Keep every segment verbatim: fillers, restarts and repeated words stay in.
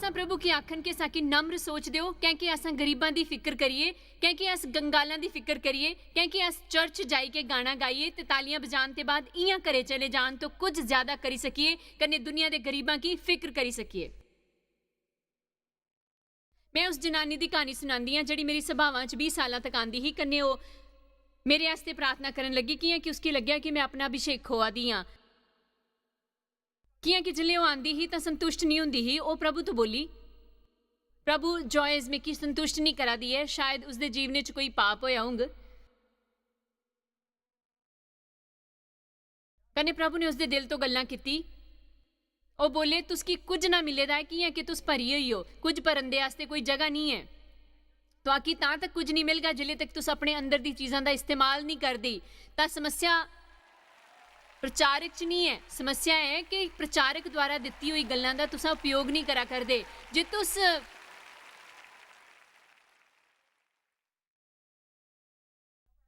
तां प्रभु गी आखन के साकी नम्र सोच देओ, कैंके असां गरीबां दी फिकर करिए, कैंके अस कंगालां दी फिकर करिए, कैंके अस चर्च जाई के गाना गाइए ते तालियां बजान ते बाद इयां घरे चले जान तो कुछ ज्यादा करी सकिए, कन्ने दुनिया दे गरीबां की फिकर करी सकिए। मैं उस जनानी दी कहानी सुनांदी आं, जेह्ड़ी मेरी सभावां च बीह् सालां तक आंदी ही, कन्ने ओह् मेरे आस्तै प्रार्थना करन लगी, कियां कि उसकी लग्गेआ कि मैं अपना अभिषेक खोआ दी आं। कियां कि जिसलै ओह् आंदी ही तां संतुष्ट निं होंदी ही, ओह् प्रभु तो बोली, "प्रभु, जॉयस मिगी संतुष्ट निं करा दी ऐ, शायद उसदे जीवने च कोई पाप होया होंग।" कन्ने प्रभु ने उसदे दिल तो गल्लां कीती। ओह् बोले, "तुसकी कुछ ना मिले दा ऐ, कियां कि तुस भरी होई हो, कुछ भरन दे आस्तै कोई जगह निं ऐ।" तुआकी तां तक कुछ निं मिलगा जिल्ले तक तुस अपने अंदर दी चीजां दा इस्तेमाल निं करदे। तां समस्या प्रचारक च निं ऐ, समस्या ऐ कि प्रचारक द्वारा दित्ती होई गल्लां दा तुसां उपयोग निं करा करदे। जे तुस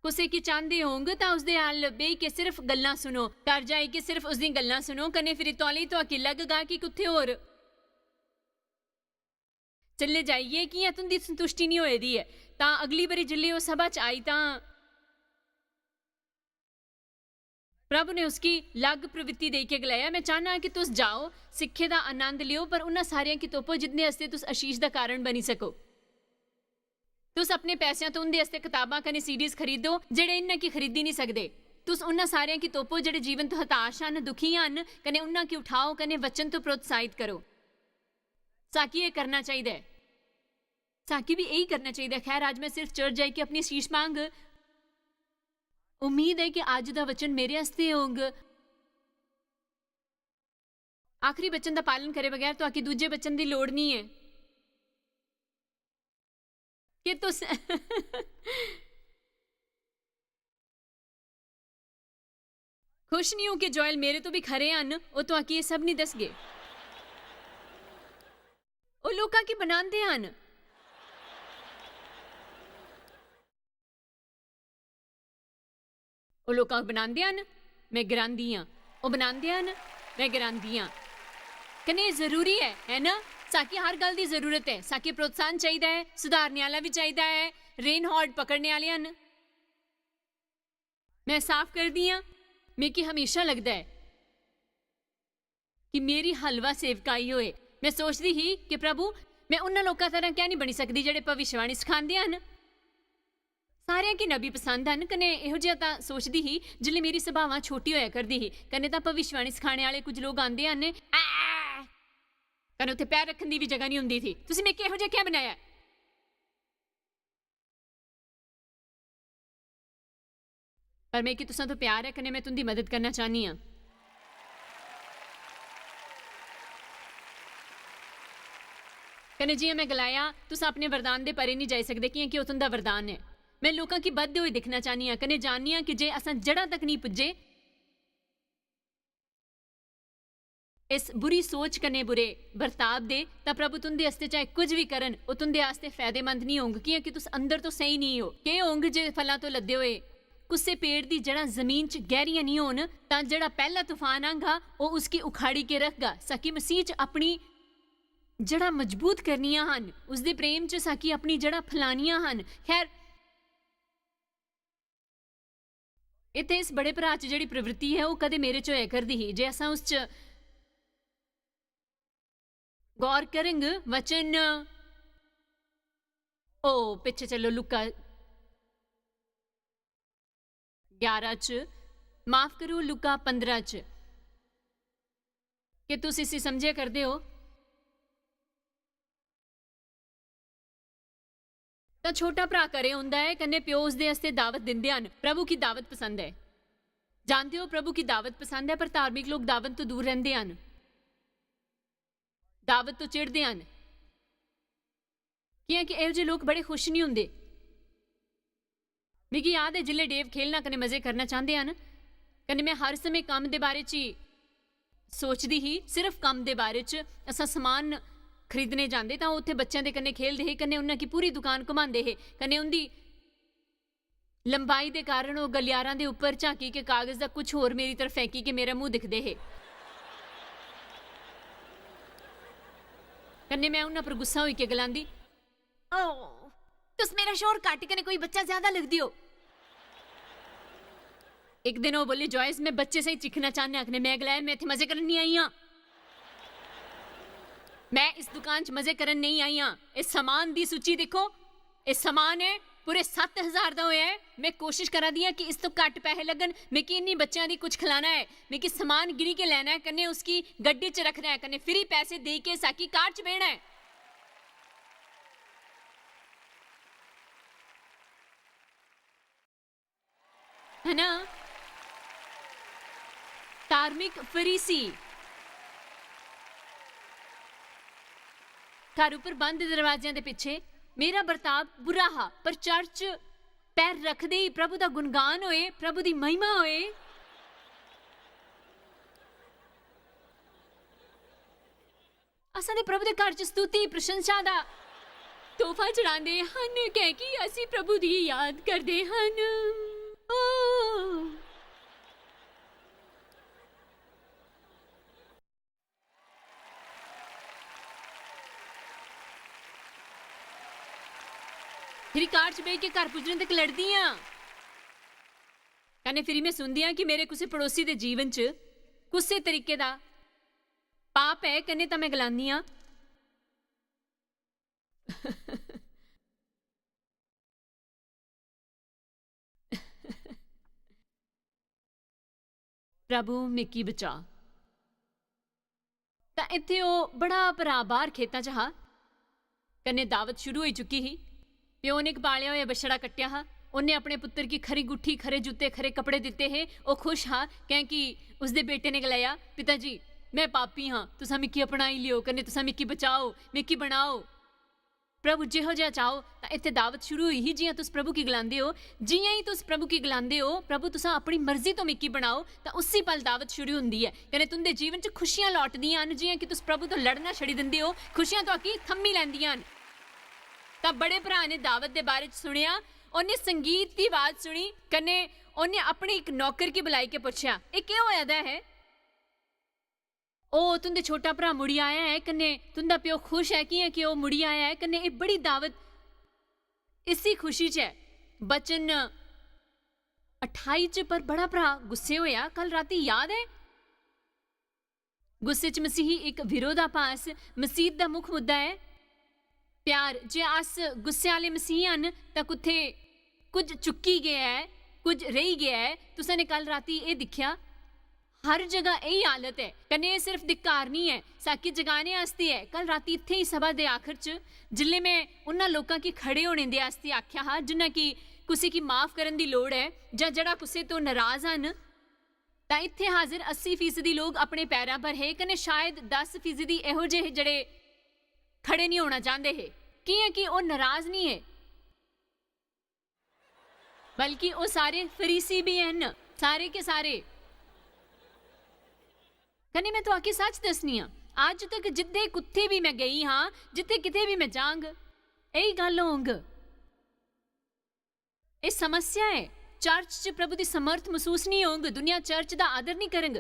कुसै गी चांह्दे होंग तां उसदे अल बेही के सिर्फ गल्लां सुनो, घर जाई के सिर्फ उसदी गल्लां सुनो, कन्नै फिर तौले तुआकी लगगा कि कुत्थै होर चले जाइए, कियां तुंदी संतुष्टि निं होए दी ऐ। तां अगली बारी जिल्ले ओह् सभा च आई तां प्रभु ने उसकी लग प्रवृत्ति देई के गलाया, "मैं चाहना कि तुस जाओ, सिक्खे दा आनंद लियो, पर उन्हां सारेआं की तोपो जिंदे आस्तै तुस आशीष दा कारण बनी सको। तुस अपने पैसेआं तो उंदे आस्तै कताबां कन्नै सीडीज खरीदो, जेह्ड़े इन्हां की खरीदी निं सकदे। तुस उन्हां सारेआं की तोपो जेह्ड़े जीवन तो हताश हन, दुखी हन, कन्नै उन्हां की उठाओ, कन्नै वचन तो प्रोत्साहित करो।" साकी एह् करना चाहिदा ऐ। साकी भी यही करना चाहिदा ऐ। खैर, अज्ज मैं सिर्फ चर्च जाई के अपनी आशीष मांग। उम्मीद ऐ कि अज्ज दा वचन मेरे आस्तै होंग। आखिरी वचन दा पालन करे बगैर तुआकी दूजे वचन दी लोड़ निं ऐ। कि तुस खुश निं हो कि जोएल मेरे तो भी खरे हन, ओह् तुआकी एह् सब निं दसगे। ओह् लोकां गी बनांदे हन। ओह् लोकां बनांदे हन, मैं गिरांदी आं। ओह् बनांदे हन, मैं गिरांदी आं। कन्नै एह् जरूरी ऐ, है ना? साकी हर गल्ल दी जरूरत ऐ। साकी प्रोत्साहन चाहिदा ऐ, सुधारने आह्ला बी चाहिदा ऐ। रेन हॉर्ड पकड़ने आह्ले हन। मैं साफ करदी आं, मिगी हमेशा लगदा ऐ कि मेरी हलवा सेवकाई होए। मैं सोचदी ही कि प्रभु, मैं उन्हां लोकां तरह क्या निं बनी सकदी जेह्ड़े भविष्यवाणी सखांदे हन। सारेआं गी नबी पसंद हन, कन्नै एहो जेहा तां सोचदी ही जिसलै मेरी सभावां छोटी होया करदी ही, कन्नै तां भविष्यवाणी सखाने आह्ले कुछ लोक आंदे हन, "आ!" कन्नै उत्थै पैर रक्खन दी बी जगह निं होंदी थी। "तुसें मिगी एहो जेहा क्या बनाया ऐ?" पर मिगी तुसां तो प्यार ऐ, कन्नै मैं तुंदी मदद करना चाह्न्नी आं। कन्नै जि'यां मैं गलाया, तुस अपने वरदान दे परे निं जाई सकदे, कि'यां कि ओह् तुंदा वरदान ऐ। मैं लोकां गी बधदे होए दिक्खना चाह्न्नी आं, कन्नै जाननी आं कि जे असां जड़ां तक निं पुज्जे, इस बुरी सोच कन्नै बुरे बर्ताव दे, तां प्रभु तुंदे आस्तै चाहे कुछ भी करन, ओह् तुंदे आस्तै फायदेमंद निं होंग, कि'यां कि तुस अंदर तो स्हेई निं हो। केह् होंग जे फलां तो लद्दे होए कुसै पेड़ दी जड़ां जमीन च गैह्रियां निं होन, तां जेह्ड़ा पैह्ला तूफान आंगा, ओह् उसगी उखाड़ी के रखगा। साकी मसीह च अपनी जड़ां मजबूत करनियां हन, उसदे प्रेम च साकी अपनी जड़ां फलानियां हन। खैर, इत्थै इस बड़े भ्राऽ च जेह्ड़ी प्रवृत्ति ऐ, ओह् कदें मेरे च होया करदी ही। जे असां उस च गौर करंग, वचन, ओ, पिच्छे चलो, लूका ग्यारह च, माफ करो, लूका पन्द्रह च, कि तुस इसी समझे करदे ओ? तां छोटा भ्राऽ घरें औंदा ऐ, कन्नै प्यो उसदे आस्तै दावत दिंदे हन। प्रभु गी दावत पसंद ऐ। जानदे ओ, प्रभु गी दावत पसंद ऐ, पर धार्मिक लोक दावत तो दूर रैंह्दे हन, दावत तो चिढ़दे हन, कि'यां कि एहो जे लोक बड़े खुश निं होंदे। मिगी याद ऐ, जिसलै डेव खेलना कन्नै मजे करना चांह्दे हन, कन्नै मैं हर समें कम्म दे बारे च ही सोचदी ही, सिर्फ कम्म दे बारे च। असां समान खरीदने जांदे तां ओह् उत्थै बच्चें दे कन्नै खेलदे हे, कन्नै उन्हां गी पूरी दुकान घुमांदे हे, कन्नै उं'दी लंबाई दे कारण ओह् गलियारां दे उप्पर झांकी के कागज दा कुछ होर मेरी तरफ फेंकी के मेरा मुंह दिखदे हे। कन्नै में उन्हां पर गुस्सा होई के गलांदी, "ओ, तुस मेरा शोर घट्ट कन्नै कोई बच्चा ज्यादा लगदे ओ।" इक दिन ओह् बोले, "जॉयस, में बच्चे साहीं चिक्खना चाह्न्नां।" कन्नै में गलाया, "में इत्थै मजे करन निं आई आं, में इस दुकान च मजे करन नेईं आई आं। इस समान दी सूची दिक्खो, एह् समान ऐ पूरे सत्त हजार दा होया ऐ। में कोशिश करा दी आं कि इस तो घट्ट पैसे लग्गन। मिगी इन्नी बच्चें दी कुछ खिलाना ऐ, मिगी समान गिनी के लैना ऐ, कन्नै उसकी गड्डी च रखना ऐ, कन्नै फिरी पैसे देई के साकी कार च बेहना ऐ।" है ना? धार्मिक फरीसी। घर उप्पर बंद दरवाजें दे पिच्छे मेरा बर्ताव बुरा हा, पर चर्च पैर रखदे ही प्रभु दा गुणगान होए, प्रभु दी महिमा होए। असां दे प्रभु दे घर च स्तुति, प्रशंसा दा तोहफा चढ़ांदे हन, क्योंकि असी प्रभु दी याद करदे हन। ओ। फिरी कार च बेही के घर पुज्जने तक लड़दी आं। कन्नै फिरी में सुनदी आं कि मेरे कुसै पड़ोसी दे जीवन च कुसै तरीके दा पाप ऐ, कन्नै तां में गलानी आं, "प्रभु, मिकी बचा।" तां इत्थै ओह् बड़ा भरा बाहर खेतां च हा, कन्नै दावत शुरू होई चुकी ही। प्यो ने इक पालेआ होया बछड़ा कट्टेआ हा। उन्नै अपने पुत्तर गी खरी गुट्ठी, खरे जूते, खरे कपड़े दित्ते हे। ओह् खुश हा, कैंह् कि उसदे बेटे ने गलाया, "पिता जी, में पापी हां, तुसां मिकी अपनाई लियो, कन्नै तुसां मिकी बचाओ, मिकी बनाओ।" प्रभु जेहो जेहा चाहो, तां इत्थै दावत शुरू होई ही, "जि'यां तुस प्रभु गी गलांदे ओ, जि'यां ही तुस प्रभु गी गलांदे ओ, 'प्रभु, तुसां अपनी मर्जी तो मिकी बनाओ,' तां उसी पल दावत शुरू होंदी ऐ, कन्नै तुं'दे जीवन च खुशियां लौटदियां न, जि'यां कि तुस प्रभु तो लड़ना छड़ी दिंदे ओ, खुशियां तुआकी थम्मी लैंदियां न।" तां बड़े भ्राऽ ने दावत दे बारे च सुनेआ, उन्नै संगीत दी आवाज सुनी, कन्नै उन्नै अपने इक नौकर गी बुलाई के पुच्छेआ, "एह् केह् होआ दा ऐ?" "ओह्, तुं'दे छोटा भ्राऽ मुड़ी आया ऐ, कन्नै तुं'दा प्यो खुश ऐ, कि'यां कि ओह् मुड़ी आया ऐ, कन्नै एह् बड़ी दावत इसी खुशी च ऐ।" वचन अठाई च, पर बड़ा भ्राऽ गुस्से होएआ, कल रातीं याद ऐ? गुस्से च मसीही इक विरोधाभास मसीत दा मुक्ख मुद्दा ऐ। प्यार, जे अस गुस्से आह्ले मसीही हन, तां कुत्थै कुछ चुक्की गेआ ऐ, कुछ रेही गेआ ऐ। तुसें ने कल रातीं एह् दिक्खेआ, हर जगह एही हालत ऐ। कन्नै एह् सिर्फ धिक्कार निं ऐ, साकी जगाने आस्तै ऐ। कल रातीं इत्थै ही सभा दे आखर च, जिसलै में उन्हां लोकां गी खड़े होने दे आस्तै आखेआ हा, जिन्हां गी कुसै गी माफ करन दी लोड़ ऐ जां जेह्ड़ा कुसै तो नराज हन, तां इत्थै हाजर अस्सी फीसदी लोक अपने पैरां पर हे, कन्नै शायद दस फीसदी एहो जे हे जेह्ड़े खड़े निं होना चांह्दे हे, कि'यां कि ओह् नराज निं हे, बल्कि ओह् सारे फरीसी बी हन, सारे के सारे। कन्नै में तुआकी सच दस्सनी आं, अज्ज तक जित्थै कुत्थै बी में गेई हां, जित्थै कितै बी में जांग, एही गल्ल होंग। एह् समस्या ऐ। चर्च च प्रभु दी समर्थ मसूस निं होंग, दुनिया चर्च दा आदर निं करंग,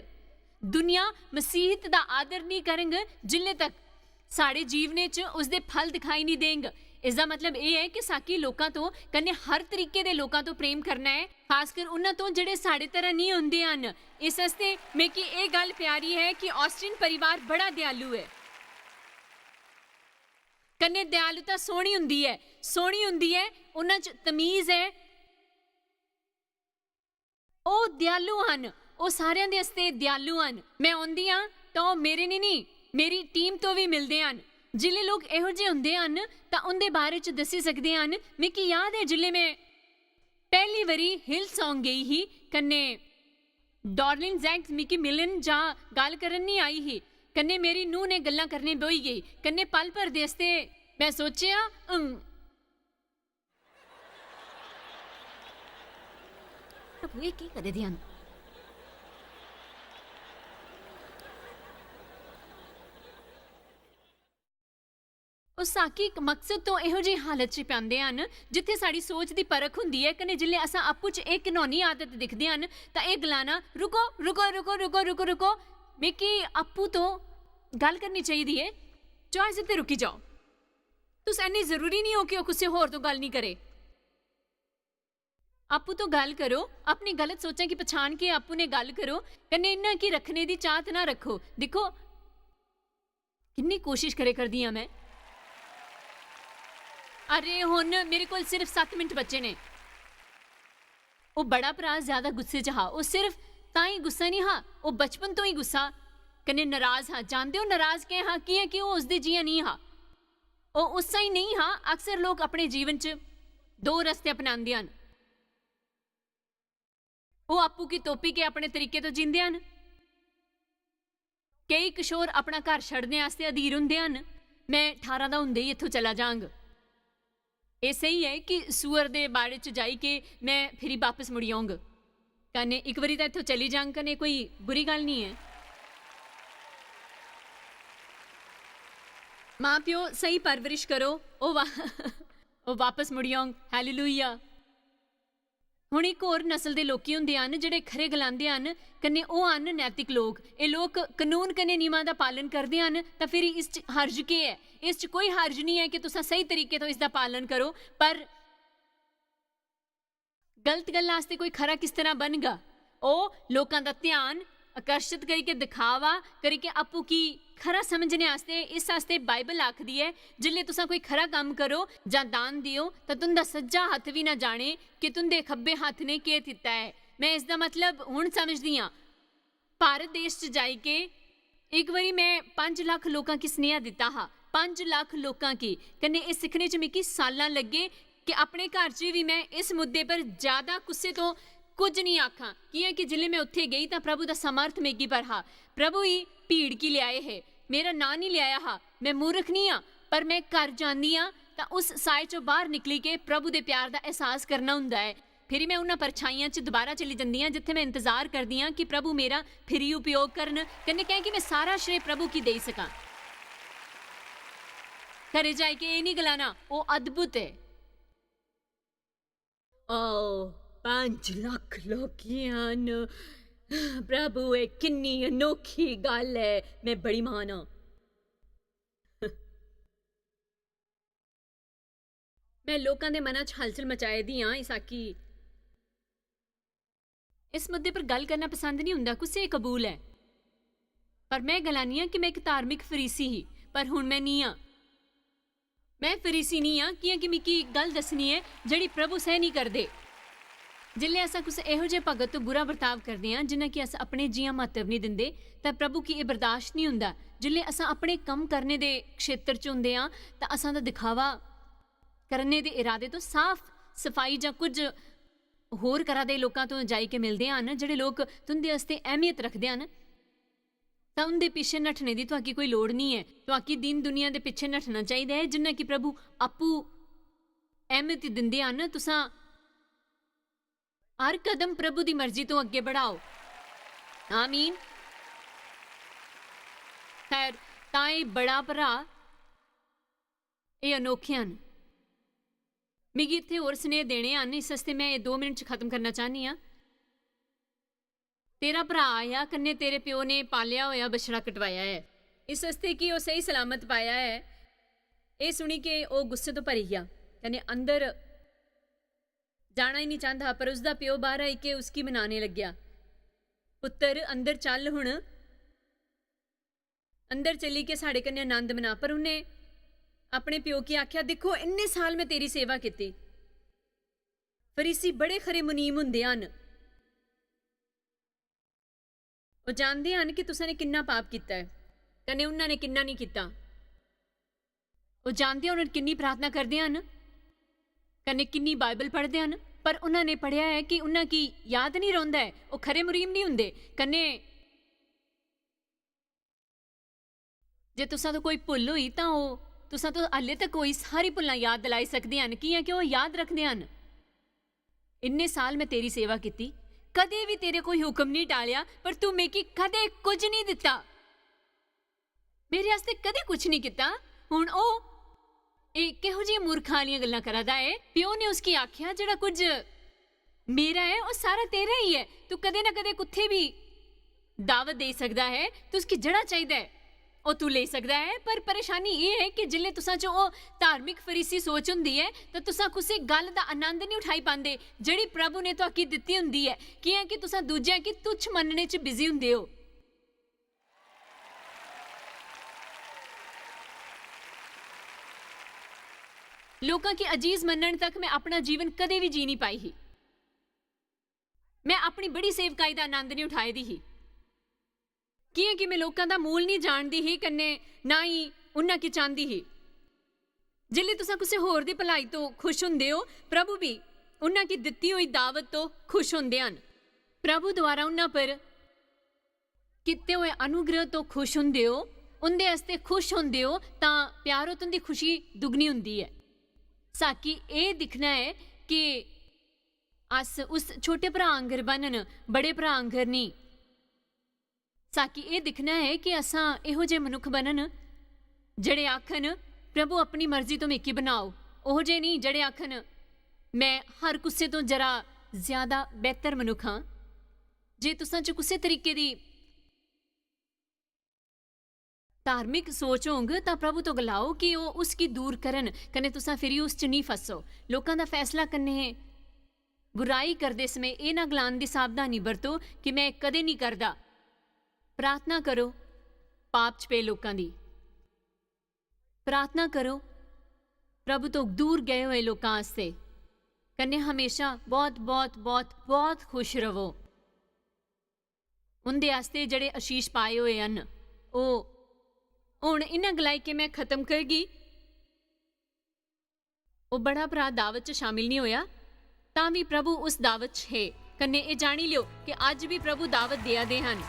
दुनिया मसीहत दा आदर निं करंग, जिल्ले तक साढ़े जीवने च उसदे फल दिखाई निं देंग। इसदा मतलब एह् ऐ कि साकी लोकां तो, कन्नै हर तरीके दे लोकां तो प्रेम करना ऐ, खासकर उन्हां तो जेह्ड़े साढ़े तरह निं होंदे हन। इस आस्तै मिगी एह् गल्ल प्यारी ऐ कि ऑस्टिन परिवार बड़ा दयालु ऐ। कन्नै दयालुता सोह्नी होंदी ऐ, सोह्नी होंदी ऐ, उन्हां च तमीज ऐ। ओह् दयालु हन, ओह् सारेआं दे आस्तै दयालु हन। में औंदी आं तां ओह् मेरे ने नेईं, मेरी टीम तो बी मिलदे हन। जिसलै लोक एहो जेह् होंदे हन तां उं'दे बारे च दस्सी सकदे हन। मिगी याद ऐ जिसलै में पैह्ली बारी हिल सॉन्ग गेई ही कन्नै डार्लिन जैंक्स मिगी मिलन जां गल्ल करन निं आई ही, कन्नै मेरी नूंह् ने गल्लां करने ब्होई गेई, कन्नै पल भर दे आस्तै में सोचेआ, "हं, प्रभु, एह् केह् करै दे हन?" ओह् साकी इक मकसद तो एहो जेही हालत च पांदे हन, जित्थै साढ़ी सोच दी परख हुंदी ऐ, कन्नै जिसलै असां आपूं च एह् घिनौनी आदत दिखदे हन, तां एह् गलाना, "रुको, रुको, रुको, रुको, रुको, रुको, मिगी आपूं तो गल्ल करनी चाहिदी ऐ।" चॉइस उत्ते रुकी जाओ। तुस इन्ने जरूरी नहीं हो कि ओह् कुसै होर तो गल्ल नहीं करे। आपूं तो गल्ल करो, अपनी गलत सोचां की पछाण के आपूं ने गल्ल करो, कन्नै इन्ना की रखने दी चाहत ना रखो। दिक्खो, किन्नी कोशिश करे करदी आं मैं। अरे, हुन मेरे कोल सिर्फ सत्त मिंट बचे ने। ओह् बड़ा भरा ज्यादा गुस्से च हा। ओह् सिर्फ तां ही गुस्सा निं हा, ओह् बचपन तो ही गुस्सा कन्नै नराज हा। जानदे ओ, नराज कैं हा? कि'यां कि ओह् उसदे जि'यां निं हा। ओह् उस्सा ही नेईं हा। अक्सर लोक अपने जीवन च दो रस्ते अपनांदे हन। ओह् आपूं गी तोपी के अपने तरीके तो जींदे हन। केई किशोर अपना घर छड्डने आस्तै अधीर हुंदे हन, "मैं ठारां दा हुंदे ही इत्थों चला जांग।" एह् स्हेई ऐ कि सूअर दे बाड़े च जाई के मैं फिरी बापस मुड़ी औंग। कन्नै इक बारी तां इत्थों चली जांग, कन्नै कोई बुरी गल्ल निं ऐ। मां-प्यो, स्हेई परवरिश करो, ओह् वा-, ओह् बापस मुड़ी औंग। हालेलुया। हुन इक होर नस्ल दे लोकी हुंदे हन जेह्ड़े खरे गलांदे हन, कन्नै ओह् हन नैतिक लोक। एह् लोक कनून कन्नै नियमां दा पालन करदे हन, तां फिरी इस च हर्ज केह् ऐ? इस च कोई हर्ज निं ऐ कि तुसां स्हेई तरीके तो इसदा पालन करो, पर गलत गल्ला आस्तै कोई खरा किस तरह बनगा? ओह् लोकां दा ध्यान आकर्षित करियै, दिखावा करियै, आपूं की खरा समझने आस्तै, इस आस्तै बाइबल आखदी ऐ, "जिसलै तुसां कोई खरा कम्म करो जां दान देओ, तां तुं'दा सज्जा हत्थ बी ना जाने कि तुं'दे खब्बे हत्थ ने केह् दित्ता ऐ।" मैं इसदा मतलब हुन समझदी आं। भारत देश च जाई के इक बारी मैं पंज लक्ख लोकां गी सनेहा दित्ता हा, पंज लक्ख लोकां गी। कन्नै एह् सिक्खने च मिगी साल्लां लग्गे कि अपने घर च बी मैं इस मुद्दे पर ज्यादा कुसै तो कुछ निं आखां, कि'यां कि जिसलै मैं उत्थे गेई तां प्रभु दा समर्थ मिगी पर हा। प्रभु ही भीड़ गी ल्याए हे, मेरा नांऽ निं ल्याया हा। मैं मूर्ख निं आं, पर मैं घर जान्नी आं तां उस साए चों बाह्र निकली के प्रभु दे प्यार दा एहसास करना हुंदा ऐ। फिरी मैं उन्हां परछाइयां च दोबारा चली जन्नी आं जित्थे मैं इंतजार करदी आं कि प्रभु मेरा फिरी उपयोग करन, कन्नै कैंह् कि मैं सारा श्रेय प्रभु गी देई सकां। घरै जाई के एह् निं गलाना, "ओह् अद्भुत ऐ।" "ओ, पंज लक्ख लोकी हन। प्रभु, एह् किन्नी अनोखी गल्ल ऐ। मैं बड़ी म्हान आं।" मैं लोकां दे मनां च हलचल मचाए दी आं, इसाकी। इस मुद्दे पर गल्ल करना पसंद निं हुंदा, कुसै गी कबूल ऐ। पर मैं गलानी आं कि मैं इक धार्मिक फरीसी ही, पर हुन मैं निं आं। मैं फरीसी निं आं, कि'यां कि मिगी इक गल्ल दस्सनी ऐ जेह्ड़ी प्रभु सैह् निं करदे। जिसलै असां कुसै एहो जेह् भगत तो बुरा बर्ताव करदे आं, जिन्ना कि अस अपने जि'यां म्हत्तव निं दिंदे, तां प्रभु गी एह् बर्दाश्त निं हुंदा। जिसलै असां अपने कम्म करने दे क्षेत्र च हुंदे आं, तां असां दा दिखावा करने दे इरादे तो साफ सफाई जां कुछ होर करा दे लोकां तो जाई के मिलदे हन, जेह्ड़े लोक तुं'दे आस्तै अहमियत रखदे हन, तां उं'दे पिच्छे नट्ठने दी तुआकी कोई लोड़ निं ऐ। तुआकी दीन दुनिया दे पिच्छे नट्ठना चाहिदा ऐ, जिन्ना कि प्रभु आपूं अहमियत दिंदे हन। तुसां हर कदम प्रभु दी मर्जी तो अग्गें बढ़ाओ। आमीन। खैर, तां एह् बड़ा भ्राऽ, एह् अनोखे हन। मिगी इत्थै होर स्नेह देने हन, इस आस्तै मैं एह् दो मिनट च खत्म करना चाह्न्नी आं। तेरा भ्राऽ आया, कन्नै तेरे प्यो ने पालेआ होया बछड़ा कटवाया ऐ, इस आस्तै कि ओह् स्हेई सलामत पाया ऐ। एह् सुनी के ओह् गुस्से तो भरी गेआ, कन्नै अंदर जाना ही निं चांह्दा हा, पर उसदा प्यो बाह्र आई के उसगी मनाने लग्गेआ, "पुत्तर, अंदर चल हुन, अंदर चली के साढ़े कन्नै आनंद मना।" पर उन्नै अपने प्यो गी आखेआ, "दिक्खो, इन्ने साल मैं तेरी सेवा कीती।" फरीसी बड़े खरे मुनीम हुंदे हन। ओह् जानदे हन कि तुसां ने किन्ना पाप कीता ऐ, कन्नै उन्हां ने किन्ना निं कीता। ओह् जानदे हन किन्नी प्रार्थना करदे हन, कन्नै किन्नी बाइबल पढ़दे हन, पर उन्हां ने पढ़ेआ ऐ कि उन्हां गी याद निं रौंह्दा ऐ, ओह् खरे मुनीम निं हुंदे। कन्नै जे तुसां तो कोई भुल्ल होई, तां ओह् तुसां तो हाल्ले तक कोई सारी भुल्लां याद दिलाई सकदे हन, कि'यां कि ओह् याद रखदे हन। इन्ने साल मैं तेरी सेवा कीती, कदें बी तेरे कोई हुक्म निं टालेआ, पर तू मिगी कदें कुछ निं दित्ता। मेरे आस्तै कदें कुछ निं कीता। हुन ओह्, एह् किहो जेहियां मूर्खां आह्लियां गल्लां करा दा ऐ? प्यो ने उसगी आखेआ, "जेह्ड़ा कुछ मेरा ऐ, ओह् सारा तेरा ही ऐ। तू कदें ना कदें कुत्थै बी दावत देई सकदा ऐ। तू उसगी जेह्ड़ा चाहिदा ऐ, ओह् तू लेई सकदा ऐ, पर परेशानी एह् ऐ कि जिसलै तुसां च ओह् धार्मिक फरीसी सोच होंदी ऐ, तां तुसां कुसै गल्ल दा आनंद निं उठाई पांदे, जेह्ड़ी प्रभु ने तुआकी दित्ती होंदी ऐ, कि'यां कि तुसां दूजेआं गी तुच्छ मन्नने च बिजी होंदे ओ। लोकां गी अजीज मन्नन तक में अपना जीवन कदें बी जी निं पाई ही। में अपनी बड़ी सेवकाई दा आनंद निं उठाए दी ही, कि'यां कि में लोकां दा मूल निं जानदी ही, कन्नै ना ही उन्ना की चांह्दी ही। जिसलै तुसां कुसै होर दी भलाई तो खुश होंदे ओ, प्रभु बी उन्ना की दित्ती होई दावत तो खुश होंदे हन। प्रभु द्वारा उन्ना पर कीते होए अनुग्रह तो खुश होंदे ओ, उं'दे आस्तै खुश होंदे ओ, तां प्यारो, तुं'दी खुशी दुगनी होंदी ऐ। साकी एह् दिक्खना ऐ कि अस उस छोटे भ्राऽ आंगर बनन, बड़े भ्राऽ आंगर नेईं। साकी एह् दिक्खना ऐ कि असां एहो जे मनुक्ख बनन, जेह्ड़े आखन, "प्रभु, अपनी मर्जी तो मिकी बनाओ।" ओहो जे नेईं, जेह्ड़े आखन, "में हर कुसै तो जरा ज्यादा बेहतर मनुक्ख आं।" जे तुसां च कुसै तरीके दी धार्मिक सोच होंग, तां प्रभु तो गलाओ कि ओह् उसगी दूर करन, कन्नै तुसां फिरी उस च निं फसो। लोकां दा फैसला कन्नै बुराई करदे समें एह् ना गलान दी सावधानी बरतो कि "में कदें निं करदा।" प्रार्थना करो पाप च पे लोकां दी। प्रार्थना करो प्रभु तो दूर गए होए लोकां आस्तै। कन्नै हमेशा बहुत, बहुत, बहुत, बहुत खुश रवो। उं'दे आस्तै जेह्ड़े आशीष पाए होए हन। ओह्, हुन इन्ना गलाई के में खत्म करगी। ओह् बड़ा भ्राऽ दावत च शामिल निं होआ, तां बी प्रभु उस दावत च हे। कन्नै एह् जानी लैओ कि अज्ज बी प्रभु दावत देआ दे हन।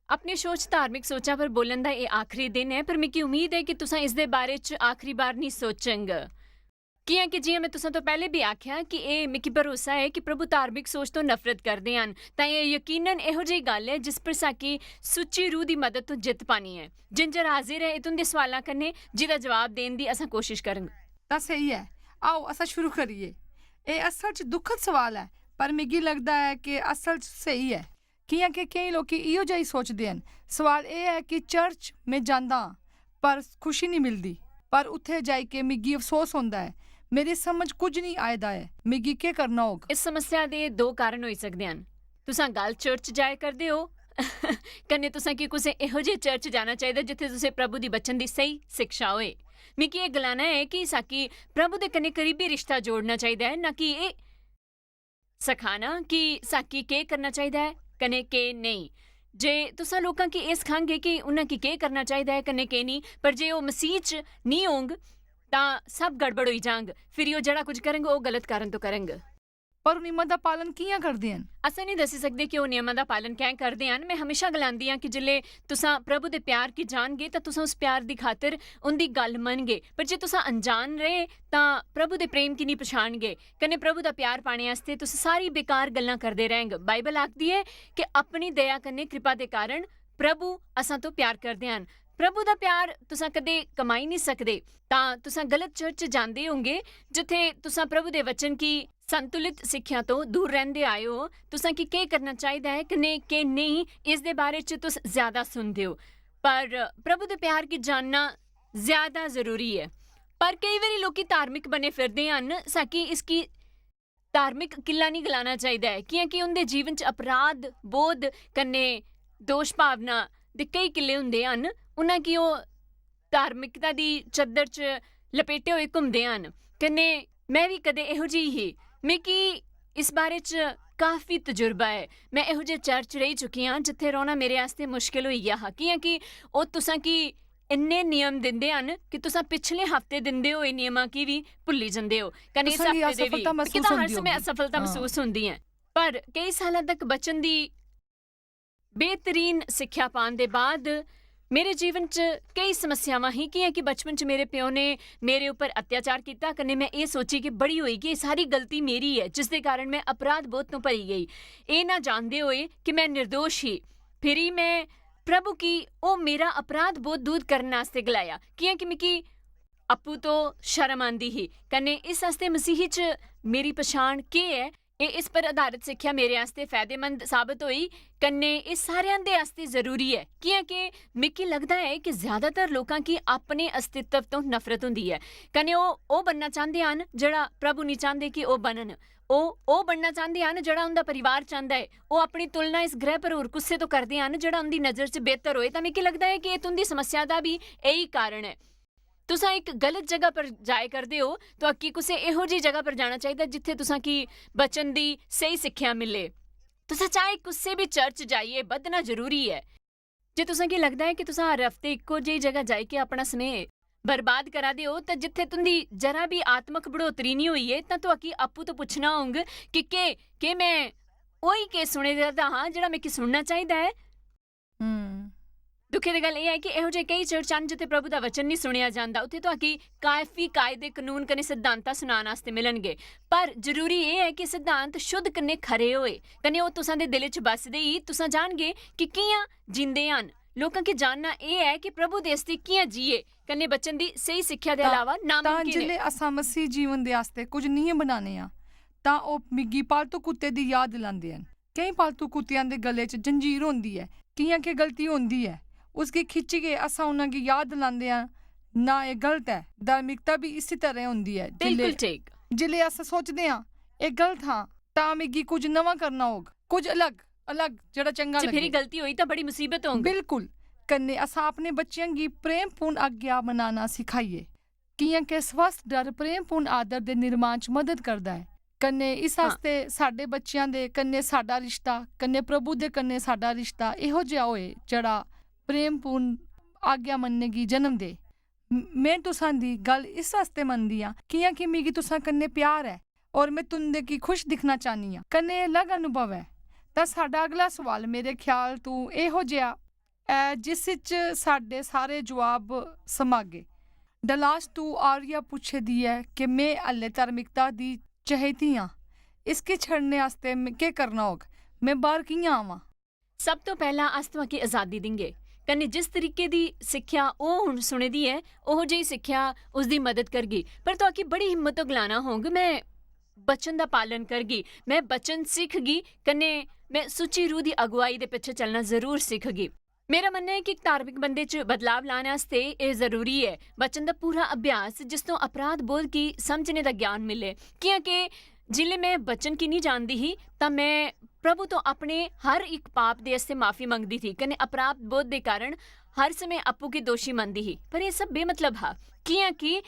अपने शो च धार्मिक सोचां पर बोलन दा एह् आखरी दिन ऐ, पर मिगी उम्मीद ऐ कि तुसां इसदे बारे च आखरी बार निं सोचंग। कि'यां कि जि'यां में तुसां तो पैह्ले बी आखेआ कि एह् मिगी भरोसा ऐ कि प्रभु धार्मिक सोच तो नफरत करदे हन, तां एह् यकीनन एहो जेही गल्ल ऐ जिस पर साकी सुच्ची रूह दी मदद तो जित्त पानी ऐ। जिंजर हाजिर ऐ एह् तुं'दे सोआलां कन्नै, जि'दा जवाब देन दी असां कोशश करङ। तां स्हेई ऐ, आओ असां शुरू करिए। एह् असल च दुखद सवाल ऐ, पर मिगी लगदा ऐ कि असल च स्हेई ऐ। कि'यां कि केईं लोकी इ'यो जेही सोचदे हन। सवाल एह् ऐ कि चर्च में जांदा आं, पर खुशी निं मिलदी, पर उत्थै जाई के मिगी अफसोस होंदा ऐ, मेरी समझ कुछ निं आए दा ऐ, मिगी केह् करना होग? इस समस्या दे दो कारण होई सकदे हन। तुसां गल्ल चर्च जाए करदे ओ, कन्नै तुसां की कुसै एहो जेहे चर्च जाना चाहिदा जित्थै तुसें प्रभु दी वचन दी स्हेई शिक्षा होए। मिगी एह् गलाना ऐ कि साकी प्रभु दे कन्नै करीबी रिश्ता जोड़ना चाहिदा ऐ, ना कि एह् सखाना कि साकी केह् करना चाहिदा ऐ कन्नै केह् नेईं। जे तुसां लोकां गी एह् सखांगे कि उन्हां गी केह् करना चाहिदा ऐ कन्नै केह् नेईं, पर जे ओह् मसीह च निं होंग, तां सब गड़बड़ होई जांग। फिरी ओह् जेह्ड़ा कुछ करंग, ओह् गलत कारण तो करंग। पर ओह् नियमां दा पालन कि'यां करदे हन? असें निं दस्सी सकदे कि ओह् नियमां दा पालन कैं करदे हन। में हमेशा गलांदी आं कि जिसलै तुसां प्रभु दे प्यार गी जानगे, तां तुसां उस प्यार दी खातर उं'दी गल्ल मनगे। पर जे तुसां अनजान रेह्, तां प्रभु दे प्रेम गी निं पछानगे। कन्नै प्रभु दा प्यार पाने आस्तै तुस सारी बेकार गल्लां करदे रैंह्ग। बाइबल आखदी ऐ कि अपनी दया कन्नै कृपा दे कारण प्रभु असां तो प्यार करदे हन। प्रभु दा प्यार तुसां कदें कमाई निं सकदे। तां तुसां गलत चर्च च जांदे होंगे, जित्थै तुसां प्रभु दे वचन गी संतुलित सिक्खेआं तो दूर रैंह्दे आए ओ। तुसां गी केह् करना चाहिदा ऐ, कन्नै केह् नेईं, इसदे बारे च तुस ज्यादा सुनदे ओ। पर प्रभु दे प्यार गी जानना ज्यादा जरूरी ऐ। पर केई बारी लोकी धार्मिक बने फिरदे हन, साकी इसगी धार्मिक किला निं गलाना चाहिदा ऐ, कि'यां कि उं'दे जीवन च अपराध बोध कन्नै दोश भावना दे केई किले होंदे हन। उ'नें गी ओह् धार्मिकता दी चद्दर च लपेटे होए घुमदे हन। कन्नै में बी कदें एहो जेही ही। मिगी इस बारे च काफी तजुर्बा ऐ। में एहो जेह् चर्च रेही चुकी आं जित्थै रौह्ना मेरे आस्तै मुश्कल होई गेआ हा, कि'यां कि ओह् तुसां गी इन्ने नियम दिंदे हन कि तुसां पिछले हफ्ते दिंदे होए नियमां गी बी भुल्ली जंदे ओ। कन्नै इस तुसां गी हफ्ते दे बी असफलता मसूस कीता हर होंदी समय होगी। असफलता हां। मसूस होंदी ऐ। पर केई सालां तक वचन दी बेहतरीन सिक्खेआ पान दे बाद मेरे जीवन च केई समस्यावां ही, कि'यां कि बचपन च मेरे प्यो ने मेरे उप्पर अत्याचार कीता, कन्नै में एह् सोची कि बड़ी होई गेई, सारी गलती मेरी ऐ, जिसदे कारण में अपराध बोध तो भरी गेई। एह् ना जानदे होए कि में निर्दोश ही। फिरी में प्रभु गी ओह् मेरा अपराध बोध दूर करने आस्तै गलाया, कि'यां कि मिगी आपूं तो शर्म आंदी ही, कन्नै इस आस्तै मसीह च मेरी पछान केह् ऐ, एह् इस पर आधारत सिक्खेआ मेरे आस्तै फायदेमंद साबत होई। कन्नै एह् सारेआं दे आस्तै जरूरी ऐ, कि'यां के मिगी लगदा ऐ कि ज्यादातर लोकां गी अपने अस्तित्व तो नफरत होंदी ऐ। कन्नै ओह् ओह् बनना चांह्दे हन जेह्ड़ा प्रभु निं चांह्दे कि ओह् बनन। ओह् ओह् बनना चांह्दे हन जेह्ड़ा उं'दा परिवार चांह्दा ऐ। ओह् अपनी तुलना इस ग्रह पर होर कुसै तो करदे हन जेह्ड़ा उं'दी नजर च बेहतर होए। तां मिगी लगदा ऐ कि एह् तुं'दी समस्या दा बी एही कारण ऐ। तुसां इक गलत जगह पर जाए करदे ओ। तुआकी कुसै एहो जेही जगह पर जाना चाहिदा जित्थै तुसां की वचन दी स्हेई सिक्खेआ मिले। तुसां चाहे कुसै बी चर्च जाइयै बधना जरूरी ऐ। जे तुसां गी लगदा ऐ कि तुसां हर हफ्ते इक्को जेही जगह जाइयै अपना स्नेह बर्बाद करा दे ओ, तां जित्थै तुं'दी जरा बी आत्मक बढ़ोतरी निं होई ऐ, तां तुआकी आपूं तो पुच्छना होंग कि केह्, केह् में ओही केह् सुने दा हा जेह्ड़ा मिगी सुनना चाहिदा ऐ? हम्म। दुखे दी गल्ल एह् ऐ कि एहो जेह् केई चर्चां न जित्थै प्रभु दा वचन निं सुनेआ जंदा, उत्थै तुआकी काफी कायदे, कनून कन्नै सिद्धांतां सुनान आस्तै मिलनगे। पर जरूरी एह् ऐ कि सिद्धांत शुद्ध कन्नै खरे होए, कन्नै ओह् तुसां दे दिलै च बसदे ही तुसां जानगे कि कि'यां जींदे हन। लोकां गी जानना एह् ऐ कि प्रभु दे आस्तै कि'यां जीए, कन्नै वचन दी स्हेई सिक्खेआ दे तां- अलावा नाम तां केह् न? जिसलै असां मसीह जीवन दे आस्तै कुछ नियम बनाने आं, तां ओह् मिगी पालतू कुत्ते दी याद दिलांदे हन। केईं पालतू कुत्तेआं दे गले च जंजीर होंदी ऐ। कि'यां के गलती होंदी ऐ, उसगी खिच्चियै असां उ'नें गी याद दिलांदे आं, ना एह् गलत ऐ। धार्मिकता बी इसी तरह होंदी ऐ। बिल्कुल जिसलै- ठीक। जिसलै अस सोचदे आं, "एह् गलत हा," तां मिगी कुछ नमां करना होग, कुछ अलग, अलग, जेह्ड़ा चंगा जे फिरी लग्गे। गलती होई तां बड़ी मुसीबत होग। बिल्कुल। कन्नै असां अपने बच्चें गी प्रेमपूर्ण आज्ञा मनाना सिखाइए, कि'यां के स्वस्थ डर प्रेमपूर्ण आदर दे निर्माण च मदद करदा ऐ। कन्नै इस हां। आस्तै साढ़े बच्चेआं दे कन्नै साढ़ा रिश्ता, कन्नै प्रभु दे कन्नै साढ़ा रिश्ता एहो जेहा होए, जेह्ड़ा प्रेमपूर्ण आज्ञा मनने गी जन्म दे। म-, में तुसां दी गल्ल इस आस्तै मनदी आं, कि'यां कि मिगी तुसां कन्नै प्यार ऐ, और में तुं'दे गी खुश दिक्खना चाह्न्नी आं। कन्नै एह् अलग अनुभव ऐ। तां साढ़ा अगला सवाल, मेरे ख्याल तू, एहो जेहा ऐ, जिस च साढ़े सारे जवाब समागे। डलास, तू आरिया पुच्छे दी ऐ कि में हल्ले धार्मिकता दी चहेती आं। इसगी छड़ने आस्तै में केह् करना होग? में बाह्र कि'यां आवां? सब तो पैह्ला अस तुआकी अजादी दिंगे, कन्नै जिस तरीके दी सिक्खेआ ओह् हुन सुने दी ऐ, ओहो जेही सिक्खेआ उसदी मदद करगी। पर तुआकी बड़ी हिम्मत गलाना होग, "में वचन दा पालन करगी, में वचन सिखगी, कन्नै में सुच्ची रूह दी अगुआई दे पिच्छे चलना जरूर सिखगी।" मेरा मन्नना ऐ कि इक धार्मिक बंदे च बदलाव लाने आस्तै एह् जरूरी ऐ वचन दा पूरा अभ्यास, जिस तो अपराध बोध गी समझने दा ज्ञान मिले। कि'यां के जिसलै में वचन गी निं जानदी ही, तां में प्रभु तो अपने हर इक पाप दे आस्तै माफी मंगदी थी, कन्नै अपराध बोध दे कारण हर समें अप्पू गी दोशी मनदी ही। पर एह् सब बेमतलब हा, कि'यां कि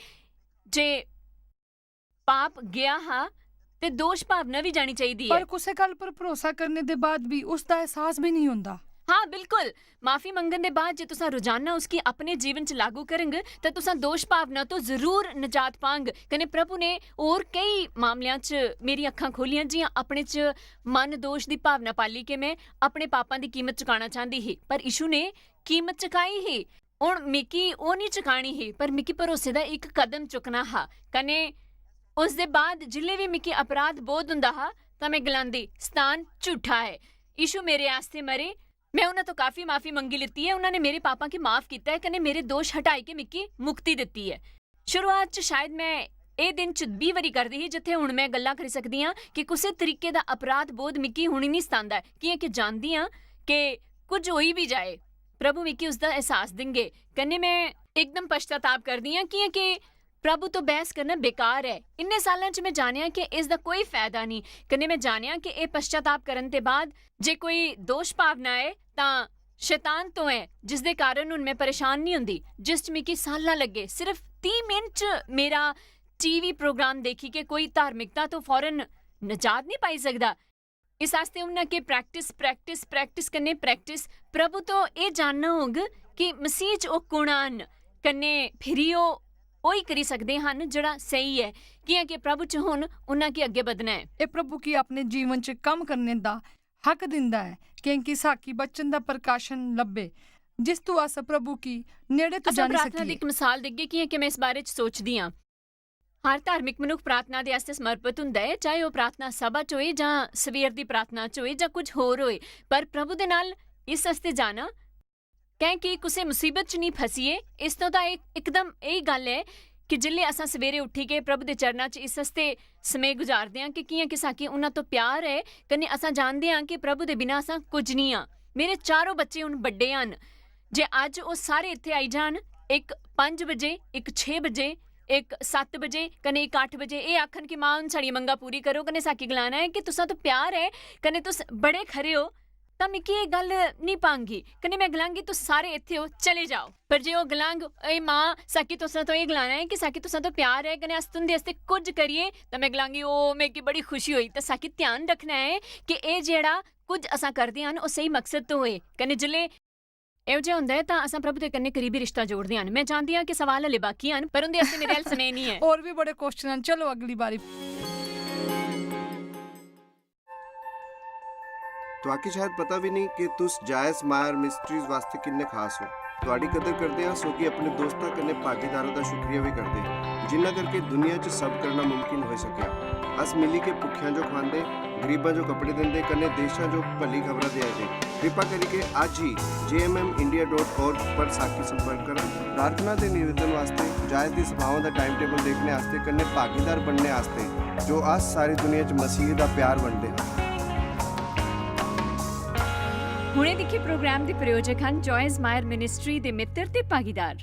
जे पाप गेआ हा, ते दोश भावना बी जानी चाहिदी ऐ। पर कुसै गल्ल पर भरोसा करने दे बाद बी उसदा एहसास बी नेईं होंदा। हां, बिल्कुल। माफी मंगन दे बाद जे तुसां रोजाना उसगी अपने जीवन च लागू करंग, तां तुसां दोश भावना तो जरूर नजात पांग। कन्नै प्रभु ने होर केई मामलेआं च मेरी अक्खां खोलियां, जि'यां अपने च मन दोश दी भावना पाली के में अपने पापां दी कीमत चुकाना चांह्दी ही, पर यीशु ने कीमत चुकाई ही। हुन मिगी ओह् निं चुकानी ही, पर मिगी भरोसे दा इक कदम चुकना हा। कन्नै उसदे बाद जिसलै बी मिगी अपराध बोध हुंदा हा, तां में गलांदी, "स्थान झूठा ऐ। यीशु मेरे आस्तै मरे। में उन्हां तो काफी माफी मंगी लित्ती ऐ। उन्हां ने मेरे पापां गी माफ कीता ऐ, कन्नै मेरे दोश हटाई के मिगी मुक्ति दित्ती ऐ।" शुरुआत च शायद में एह् दिन च बीह् बारी करदी ही, जित्थै हुन में गल्लां करी सकदी आं कि कुसै तरीके दा अपराध बोध मिगी हुन निं सतांदा ऐ, कि'यां कि जानदी आं कि कुछ होई बी जाए, प्रभु मिगी उसदा एहसास दिंगे। कन्नै में एकदम पश्चाताप करदी आं, कि'यां कि प्रभु तो बहस करना बेकार ऐ। इन्ने सालां च में जानेआ कि इसदा कोई फायदा निं। कन्नै में जानेआ कि एह् पश्चाताप करन दे बाद जे कोई दोश भावना ऐ, तां शैतान तो ऐ, जिसदे कारण हुन में परेशान निं होंदी, जिस च मिगी सालां लग्गे। सिर्फ तीह् मिंट च मेरा टीवी प्रोग्राम देखी के कोई धार्मिकता तो फौरन नजात निं पाई सकदा। इस आस्तै उन्ना के प्रैक्टिस, प्रैक्टिस, प्रैक्टिस कन्नै प्रैक्टिस। प्रभु तो एह् जानना होग कि मसीह च ओह् कुण हन, कन्नै फिरी ओह् ओही करी सकदे हन जेह्ड़ा स्हेई ऐ, कि'यां कि प्रभु च हुन उन्ना गी अग्गें बधना ऐ। एह् प्रभु गी अपने जीवन च कम्म करने दा हक दिंदा ऐ, क्योंकि साकी वचन दा प्रकाशन लब्भे, जिस तू अस प्रभु गी नेड़े तो असां जानी प्रार्थना दी सकिए। इक मिसाल देगे, कि'यां कि में इस बारे च सोचदी आं। हर धार्मिक मनुक्ख प्रार्थना दे आस्तै समर्पित हुंदा ऐ, चाहे ओह् प्रार्थना सभा च होए जां सवेर दी प्रार्थना च होए जां कुछ होर होए, पर प्रभु दे नाल इस आस्तै जाना, कैं कि कुसै मुसीबत च निं फसिए, इस तो तां इक-, इकदम एही गल्ल ऐ कि जिसलै असां सवेरे उट्ठियै प्रभु दे चरणा च इस आस्तै समें गुजारदे आं कि कि'यां कि साकी उन्हां तो प्यार ऐ, कन्नै असां जानदे आं कि प्रभु दे बिना असां कुछ निं आं। मेरे चारों बच्चे हुन बड्डे हन। जे अज्ज ओह् सारे इत्थै आई जान, इक पंज बजे, इक छे बजे, इक सत्त बजे, कन्नै इक अट्ठ बजे, एह् आखन कि मां, हुन साढ़ियां मंगां पूरी करो, कन्नै साकी गलाना ऐ कि तुसां तो प्यार ऐ, कन्नै तुस बड़े खरे ओ, तां मिगी एह् गल्ल निं भांगी। कन्नै में गलांगी, "तुस सारे इत्थै ओ, चले जाओ।" पर जे ओह् गलांग, "ए मां, साकी तुसां तो एह् गलाना ऐ कि साकी तुसां तो प्यार ऐ, कन्नै अस तुं'दे आस्तै कुछ करिये," तां में गलांगी, "ओ, मिगी बड़ी खुशी होई।" तां साकी ध्यान रखना ऐ कि एह् जेह्ड़ा कुछ असां करदे हन, ओह् स्हेई मकसद तो होए। कन्नै जिसलै एहो जेहा होंदा ऐ, तां असां प्रभु दे कन्नै करीबी रिश्ता जोड़दे हन। में जानदी आं कि सवाल हल्ले बाकी हन, पर उं'दे आस्तै मेरे हल सनेह निं ऐ। होर बी बड़े क्वेश्चन हन, चलो अगली बारी। तुआकी शायद पता भी नहीं कि तुस जायज मायर मिस्ट्रीज वास्ते किन्ने खास हो। तुआडी कदर करदे आं, सोगी अपने दोस्तां कन्नै भागीदारां दा शुक्रिया भी करदे, जिन्ना करके दुनिया च सब करना मुमकिन होई सकेआ। अस मिली के भुक्खेआं जो खवांदे, गरीबां जो कपड़े दिंदे, कन्नै देशां जो भली खबरां देआ दे। कृपा करिके अज्ज ही J M M India dot org पर साकी संपर्क करो। प्रार्थना ते निवेदन वास्ते, जायज दी सभाओं दा टाइम टेबल देखने आस्ते, कन्नै भागीदार बनने आस्ते, जो अस सारी दुनिया च मसीह दा प्यार बंडदे हां। हुणे दिक्खे प्रोग्राम दे प्रायोजक हन जॉयज मायर मिनिस्ट्री दे मित्र ते भागीदार।